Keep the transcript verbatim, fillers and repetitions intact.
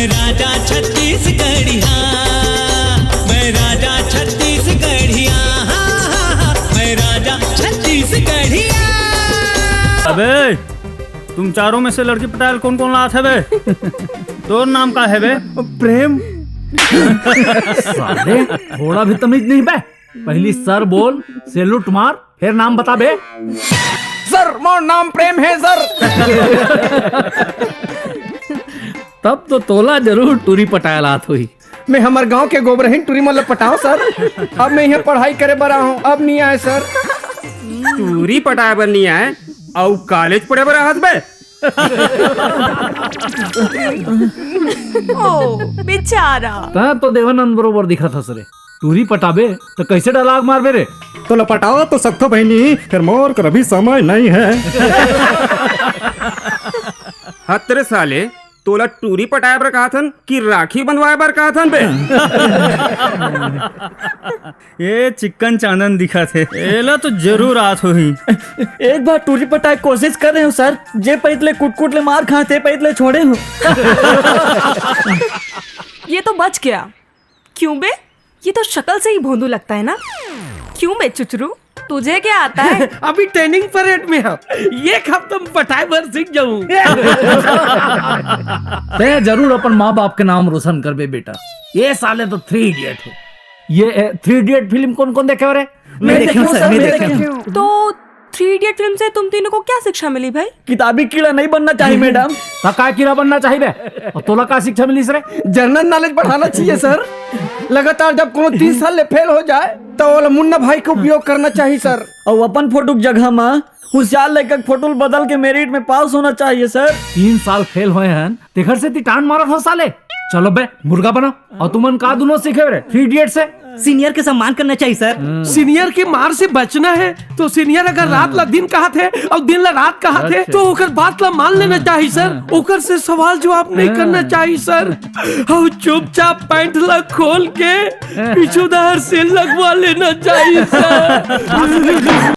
राजा छत्तीसगढ़िया, मैं राजा छत्तीसगढ़िया, हाँ, हाँ, हाँ, मैं राजा छत्तीसगढ़िया। अबे, तुम चारों में से लड़की पटायल कौन कौन लात है बे? तोर नाम का है बे? प्रेम। साले, थोड़ा भी तमीज नहीं बे। पहली सर बोल, सैल्यूट मार, फिर नाम बता बे। सर, मोर नाम प्रेम है सर। तब तो तोला जरूर टूरी पटायल आत होही। मैं हमर गांव के गोबरहीन टूरी मन ल पटाओ सर। अब मैं यहाँ पढ़ाई करे बर आहूँ, अब नहीं आए सर। टूरी पटाए बर नहीं आए, अउ कॉलेज पढ़े बर आहत बे। ओ, बेचारा। तैं तो देवानंद बरोबर दिखत हस रे। टूरी पटाबे त कैसे डायलॉग मारबे रे? तोला पटाओ तो सकथो बहिनी, फिर मोर कर अभी समय नहीं है। हत रे साले, तोला टूरी पटाए बर कहत हन कि राखी बंधवाए बर कहत हन बे? ये चिक्कन चांदन दिखत हे, एला तो जरूर आत होही। एक बार टूरी पटाए कोशिश कर रहे हो सर, जे पइत ले कुटकुट ले मार खाते पइत ले छोड़े हो। ये तो बच गया। क्यों बे? ये तो शक्ल से ही भोंदू लगता है ना। क्यों बे चुचरू, तुझे क्या आता है? अभी ट्रेनिंग परेड में हम, एक हफ्ता में पटाए भर सीख जाऊं। तैं जरूर अपन माँ बाप के नाम रोशन करबे बेटा। ये साले तो थ्री इडियट है। ये थ्री इडियट फिल्म कौन कौन देखे हो रे? मैं देखे हूँ सर, मैं देखे हूँ। तो थ्री इडियट फिल्म से तुम तीनों को क्या शिक्षा मिली भाई? किताबी कीड़ा नहीं बनना चाहिए मैडम। त का कीड़ा बनना चाहिए बे? अउ तोला का शिक्षा मिलिस रे? जनरल नॉलेज बढ़ाना चाहिए सर। लगातार जब कोनो तीन साल ले फेल हो जाए, तो ओला मुन्ना भाई के उपयोग करना चाहिए सर। अउ अपन फोटो के जगह मा होशियार लइका के फोटो ल बदल के मेरिट में पास होना चाहिए सर। तीन साल फेल होए हन, तेखर सेती टांड मारत हो साले। चलो बे, मुर्गा बनाओ। अउ तुमन का दुनो सीखे रे थ्री इडियट से? सीनियर के सम्मान करना चाहिए सर। सीनियर के मार से बचना है तो सीनियर अगर रात ला दिन कहत हे अउ दिन ला रात कहत हे, अच्छा। तो ओकर बात ला मान लेना चाहिए सर। ओकर से सवाल जवाब नहीं करना चाहिए सर। अउ चुपचाप पैंट ला खोल के पीछू डहर से लगवा लेना चाहिए सर।